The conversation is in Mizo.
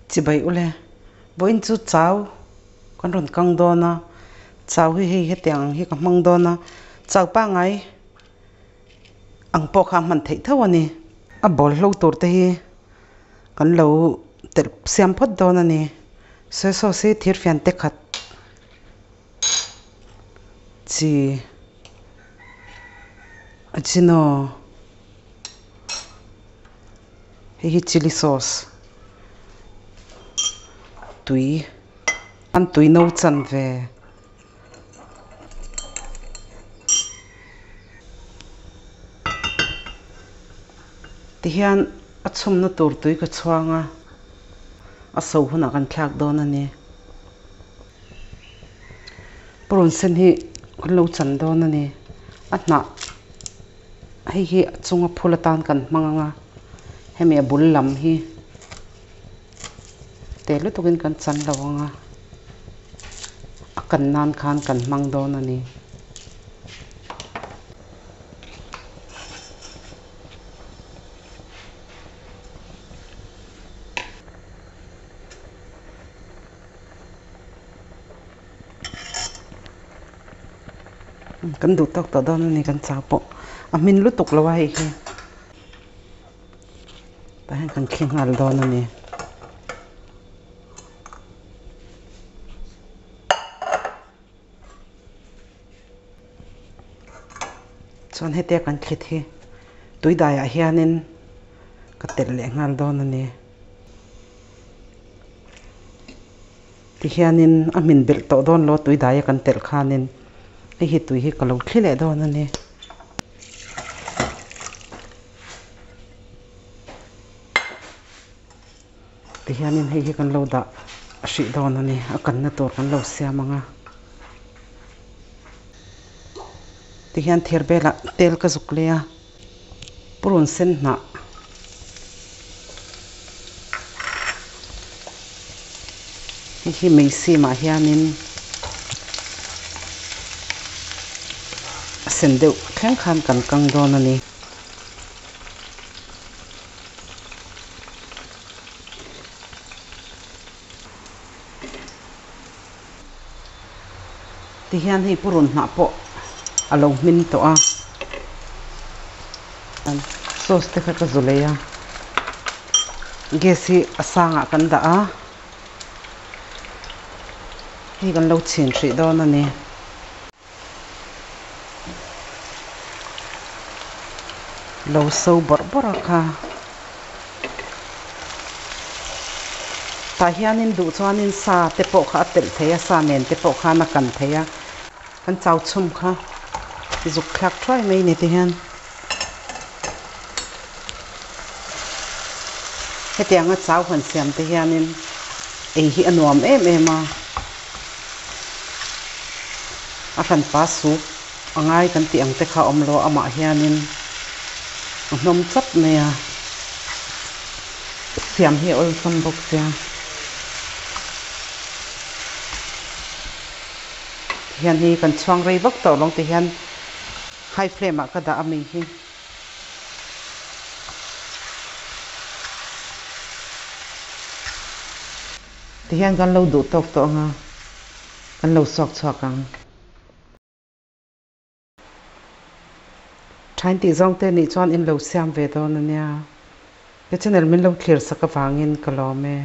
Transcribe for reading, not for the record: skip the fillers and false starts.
Chibai ule, vawiin chu chau kan rawn kang dawn a, chau hi hei hetiang ang hi ka hmang dawn a, chau pangngai ang pawh kha a hman theih tho a ni. A bawl hlo tur te hi kan lo telh siam phawt dawn a ni. Soy sauce hi thirfian te khat chi ajino. Hei hi chilli sauce tui an tui no chan ve. Tihian a chhumna tur tui ka chhuang a, a so hunah kan thlak dawn a ni. Purun sen hi kan lo chan dawn a ni. A hnah. Hei hi a chunga phul atan kan hmang ang a, hemi a bul lam hi te lutukin kan chan lo ang a, a kan nan khan kan hmang dawn a ni. Kan duh tawk tawh dawn a ni kan chau pawh a hmin lutuk lo a hei hi tah hian kan thli nghal dawn a ni. Chuan hetia kan thlit hi tui daiah hianin ka telh leh nghal dawn a ni. Tihianin a hmin belh tawh dawn lo tui daia kan telh khanin hei hi tui hi ka lo thli leh dawn a ni. Tihianin hei hi kan lo dah hrih dawn a ni a kanna tur kan lo siam ang a. Tihian thir belah tel ka zuk leh a purun sen hnah. Hei hi mei sim ah hianin a sen deuh thleng khan kan kang dawn a ni. Tihian hei purun hnah pawh a lo hmin tawh a, sauce te kha ka zu lei a, gas hi a sangah kan dah a, hei kan lo chhin hrih dawn a ni. Lo so bawrh bawrh a kha. Tah hianin duh chuanin sa te pawh kha a telh thei a, sa nen te pawh khan a kan thei a. Kan chau chhum kha zuk thlak thuai mai ni ti hian. Hetianga chau han siam te hianin ei hi a nuam em em a. A hranpa sup a ngai kan tih ang te kha a awm lo amah hianin a hnawm chap mai a, siam hi a awlsam bawk sia. Tihian hi kan chhuang rei vak tawh lo tihian high flame ah ka dah a mi hi. Tihian kan lo duh tawk tawh ang a, kan lo suak chhuak ang. Thain tih zawng te nih chuan in lo siam ve dawn a nia. Ka channel min lo thlir sak avangin ka lawm e.